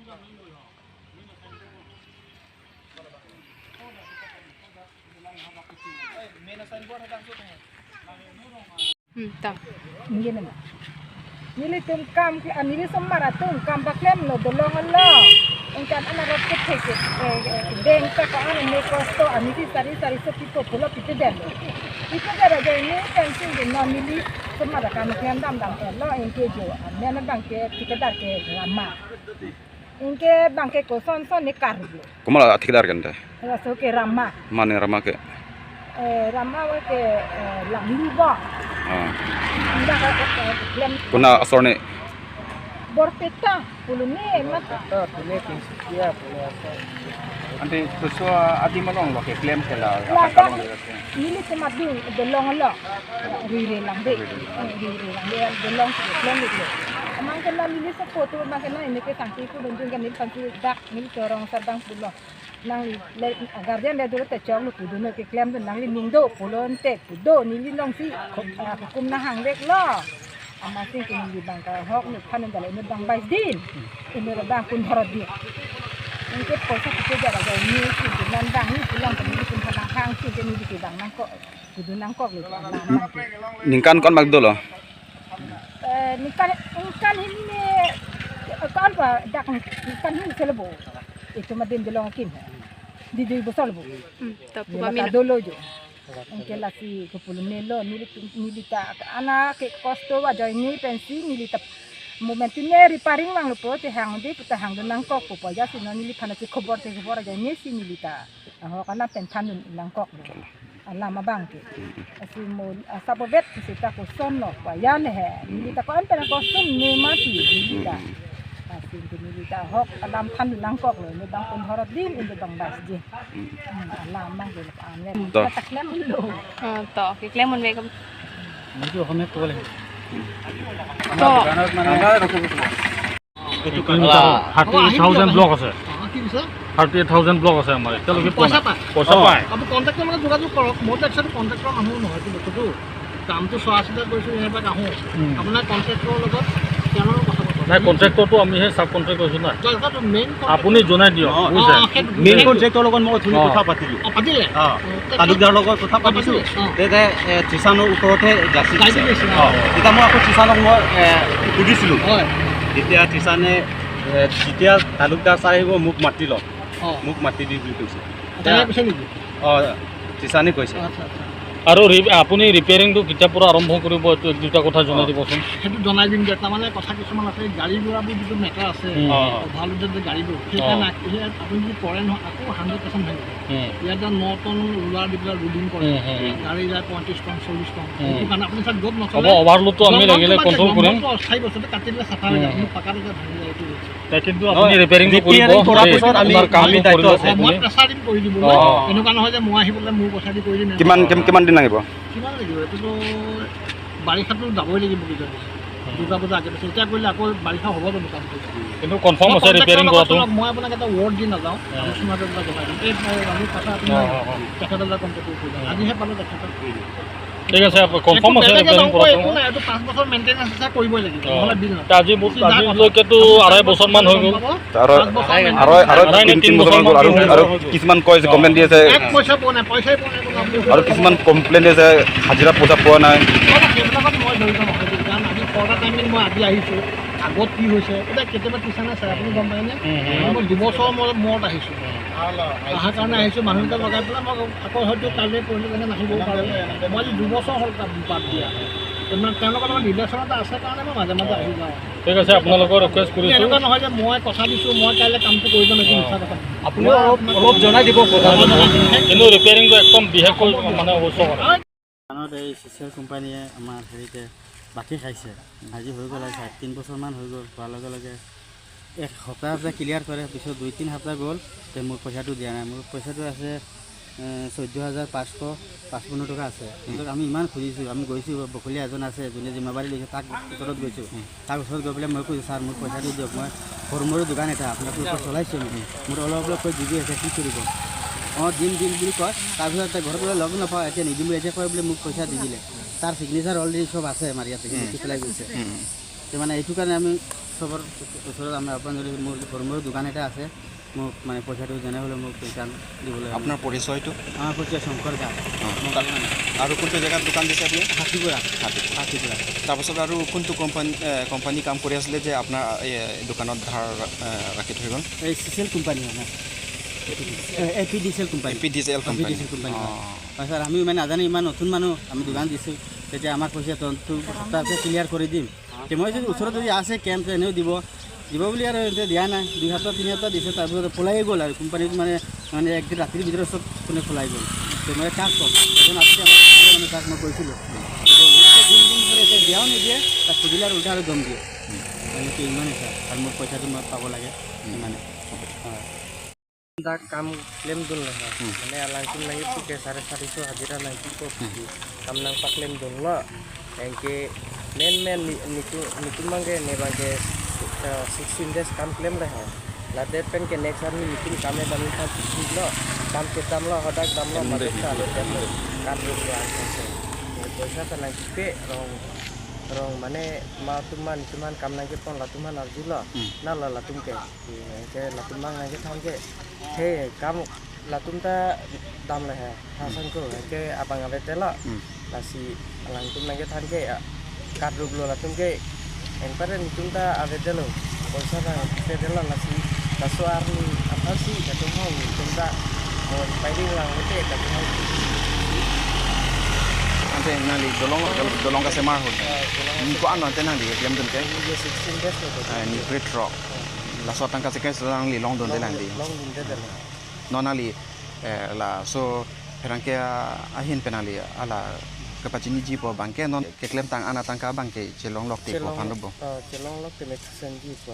Nili tum kam nili somara tum kam baklem no dolong lo engkan ana rot ke theke deng ta ka ana ne kosto ani si sari sari so pipo pulo pipe den pipe dera je ni pension de no nili somara kam klem dam dam lo engke jo amena bangke tikadar ke rama engke bangke ko son son ne karlo kumala tikadar kende so ke rama mane rama ke rama wa ke lam lu ba kuna asorne borpeta pulune mata pulune tinsukia pulune asor ante tusua adi malong lo ke claim kela nili temadu dolong lo rire lambe rire lambe dolong claim lo amang kena nili sefoto amang kena ini ke tangki ku benjung kan nili tangki dak nili corong sadang pulo nang le guardian le dulu te chong lu pudu ne ke claim tu nang li ningdo pulon te pudo nili long si hukum na hang lek lo amasing ke nili bangka hok ni phanen dale ne bang bais din ini bang kun horot dia engke posa ke jara ga ni si nan bang ni pulang ke ni kun phanang hang si ke ni ke bang nang ko pudu nang kok le ningkan kon magdo lo ningkan engkan ini kan pa dak ningkan hin selebo itu madin delong kim di di bosol bu to pamina dolo jo engke lasi ko pulune lo nili nilita ana ke kosto wa joy ni pensi nilita momentine repairing lang lo te hang di puta hang nang kok po ya si nili khana si khobor te khobor joy ni si nilita ho kana pen than nang kok alama bang ke asi mo asabobet si ta ko sonno pa ya ne he nilita ko an pen ko sun ne ma ti nilita asin ke nilita hok alam than nang kok lo ne bang 15 din inde bang bas je alam mang ke ane ta klem lo to ke klem mon be মুঝে অসমীয়া ক'ব লাগিব তো এইটো 38,000 block আছে 38,000 block আছে আমাৰ এতিয়ালৈকে পইচা পায় পইচা পায় আপুনি কণ্ট্ৰেক্টৰ মানে যোগাযোগ কৰক। মইতো একচুৱেলি কণ্ট্ৰেক্টৰ মানুহ নহয়, বস্তুটো কামটো চোৱা চিতা কৰিছোঁ এনেকুৱা আহোঁ আপোনাৰ কণ্ট্ৰেক্টৰৰ লগত তেওঁলোকৰ কথা পাতক। নাই কণ্ট্ৰেক্টৰটো আমিহে চাব কণ্ট্ৰেক্ট কৰিছোঁ না, মেইন আপুনি জনাই দিয়ক বুজিছে। মেইন কণ্ট্ৰেক্টৰ লগত মই অথনি কথা পাতিলোঁ, পাতিলে তালুকদাৰৰ লগত কথা পাতিছোঁ, তেতিয়া ত্ৰিশানৰ ওপৰতহে যাচি দিছে। তেতিয়া মই আকৌ ত্ৰিশানক মই সুধিছিলোঁ, তেতিয়া ত্ৰিশানে যেতিয়া তালুকদাৰ ছাৰ আহিব মোক মাতি লওক, মোক মাতি দি বুলি কৈছে। অঁ ত্ৰিশানে কৈছে। আৰু আপুনি ৰিপেয়াৰিংটো কেতিয়াৰ পৰা আৰম্ভ কৰিব এইটো এক দুটা কথা জনাই দিবচোন। সেইটো জনাই দিম দিয়ক। তাৰমানে কথা কিছুমান আছে, গাড়ী ঘোঁৰাবোৰ যিটো মেটাৰ আছে অভাৰলোডেড যে গাড়ীবোৰ, সেইকাৰণে আপুনি যদি কৰে নহয় আকৌ 100% ভাঙিব। ইয়াত 9 টন ৰোলাৰ দি পেলাই লোডিং কৰে, গাড়ী যায় 35 টন 40 টন। সেইটো কাৰণে আপুনি চাওক য'ত নচলে অভাৰলোডটো আমি লাগিলে কণ্ট্ৰল কৰিম। অস্থায়ী বস্তুটো কাটি দিলে চাফা হৈ যায়, কিন্তু পাকাটো যে ভাঙি যায় এইটো। কিন্তু আপুনি ৰিপেয়াৰিংটো কৰিব, আমি দায়িত্ব আছে, মই প্ৰেছাৰ দিম কৰি দিব। এনেকুৱা নহয় যে মই আহি পেলাই মোৰ পইচা দি কৰি দিম। কিমান কিমান দিন লাগিব? কিমান লাগিব এইটোতো বাৰিষাতো যাবই লাগিব কিজানি, দুৰ্গা পূজা আগে পিছে। এতিয়া কৰিলে আকৌ বাৰিষা হ'ব জানো কামটো? কিন্তু কনফাৰ্ম আছে ৰিপেয়াৰিং কৰাটো। মই আপোনাক এটা ৱৰ্ড দি নাযাওঁ, আলোচনাটো জনাই দিম। এই আমি কথা আপুনি তেখেতৰ কণ্টেক্ট কৰি যাম, আজিহে পালোঁ তেখেতক। ঠিক আছে, কনফাৰ্ম আছে ৰিপেয়াৰিং কৰাটো। একো নাই, এইটো 5 বছৰ মেইনটেনেঞ্চ আছে, কৰিবই লাগিব, নহ'লে বিল নহয়। আজিলৈকেতো 2.5 বছৰমান হৈ গ'ল, আৰু 3 বছৰমান গ'ল। আৰু আৰু কিছুমান কয় যে কমপ্লেইন দি আছে, পইচা পোৱা নাই, পইচাই পোৱা নাই। আৰু কিছুমান কমপ্লেইন দি আছে হাজিৰা পইচা পোৱা নাই। সেইবিলাকত মই জড়িত নহয়, কাৰণ আজি কৰোণা টাইমিং মই আজি আহিছোঁ, আগত কি হৈছে এতিয়া কেতিয়াবা টিচাৰ নাই ছাৰ, আপুনি গম পায়নে? মই 2 বছৰৰ মূৰত আহিছোঁ, অহাৰ কাৰণে আহিছোঁ, মানুহকেইটা লগাই পেলাই মই আকৌ হয়তো কাইলৈ পৰহিলৈ তেনেকৈ নাহিবও পাৰোঁ। মই আজি 2 বছৰ হ'ল বাদ দিয়া, তেওঁলোকৰ লগত ৰিলেশ্যন এটা আছে কাৰণে মই মাজে মাজে আহি যাওঁ। ঠিক আছে, আপোনালোকৰ ৰিকুৱেষ্ট কৰিছোঁ। এনেকুৱা নহয় যে মই কথা দিছোঁ মই কাইলৈ কামটো কৰি যাম, এইটো মিছা কথা। আপুনি অলপ জনাই দিব, কিন্তু ৰিপেয়াৰিংটো একদম বিশেষকৈ মানে অৱশ্যে কৰে। এই চিচিএল কোম্পানীয়ে আমাৰ হেৰিতে বাকী খাইছে, আজি হৈ গ'ল 3 বছৰমান হৈ গ'ল। হোৱাৰ লগে লগে এক সপ্তাহ সপ্তাহ ক্লিয়াৰ কৰে, পিছত 2-3 সপ্তাহ গ'ল, তে মোৰ পইচাটো দিয়া নাই। মোৰ পইচাটো আছে 14,555 টকা আছে। কিন্তু আমি ইমান খুজিছোঁ, আমি গৈছোঁ, বকলীয়া এজন আছে যোনে জিম্মাবাৰী লৈছে, তাক ওচৰত গৈছোঁ, তাৰ ওচৰত গৈ পেলাই মই কৈছোঁ ছাৰ মোৰ পইচাটো দিয়ক, মই সৰু মৰু দোকান এটা আপোনালোকৰ চলাইছোঁ, মোৰ অলপ অলপকৈ যুঁজি আছে, কি কৰিব? অঁ দিম দিম বুলি কয়, তাৰপিছত ঘৰত গ'লে লগ নাপাওঁ, এতিয়া নিদিম বুলি এতিয়া কয় বোলে মোক পইচা দি দিলে। তাৰ ছিগনেচাৰ অলৰেডি চব আছে আমাৰ ইয়াতে, লিখি পেলাই গৈছে। মানে এইটো কাৰণে আমি চবৰ ওচৰত আমি আহ্বান জনাইছোঁ। মোৰ সৰু মৰু দোকান এটা আছে, মোক মানে পইচাটো যেনে হ'লেও মোক ৰিটাৰ্ণ দিবলৈ। আপোনাৰ পৰিচয়টো? আমাৰ পৰিচয় শংকৰ দাস। আৰু কোনটো জেগাত দোকান দিছে আপুনি? হাতীপুৰা। হাতীপুৰা। তাৰপাছত আৰু কোনটো কোম্পানী কাম কৰি আছিলে যে আপোনাৰ দোকানত ধাৰ ৰাখি থৈ গ'ল? এই চিচেল কোম্পানী হয়, A P D C L company. A P D C L company. Company. হয় ছাৰ, আমি ইমান নাজানো, ইমান নতুন মানুহ, আমি দোকান দিছোঁ। তেতিয়া আমাক কৈছে তোৰ সপ্তাহতে ক্লিয়াৰ কৰি দিম। মই যদি ওচৰত যদি আছে কেম্প এনেও দিব দিব বুলি আৰু এতিয়া দিয়া নাই। 2 সপ্তাহ 3 সপ্তাহ দিছে, তাৰপিছত পলাই গ'ল আৰু কোম্পানীত মানে মানে একদিন ৰাতিৰ ভিতৰত চব কোনে পলাই গ'ল। মই কাক ক'ম? এজন আছিলে আমাৰ, মানে তাক মই কৈছিলোঁ দিন দিন কৰি এতিয়া দিয়াও নিদিয়ে, তাক সুধিলে আৰু উল্টা আৰু দম দিয়ে। এনেকৈ ইমানেই ছাৰ, আৰু মোৰ পইচাটো মই পাব লাগে ইমানে। হয়। কাম ক্লেম দোল নহয় মানে আলাংকুল লাগি ফুকে 450 হাজিৰা নাকি কাম নাংপা ক্লেম দোল ন এনেকে মেন মেন নিতু নিতুমাংগে নেবাগে 16 days কাম ক্লেম ৰহে লাদে পেন কে নেক্সট আৰ্মি নিতুন কামে দামি থা ন কাম কে দাম ল সদায় দাম ল মাজে চালে কাম আছে পইচা তা নাকি পে ৰং রং মানে মা তুমান তুমান কাম নাকি পন লাতুমান আরজি ল না ল লাতুমকে কে লাতুমান নাকি থামকে হে কাম লাতুমটা দাম লহে হাসানকো কে আবাং আবে তেল লাসি লাংতুম নাকি থামকে কাট রুবলো লাতুমকে এনপারে নিতুমটা আবে তেল পয়সা না তেল লাসি লাসো আর আফাসি লাতুম হং নিতুমটা পাইরিং লাংতে লাতুম হং ante nali dolong dolong ka semar hol ni ko ano ante nali claim dun ke 16 days ni great rock la so tangka se ke sang li long dun de nali long dun de no nali la so perangke ahin penali ala kapachini ji po bangke non ke claim tang ana tangka bangke chelong lok te po phan bo chelong lok te me sen ji po.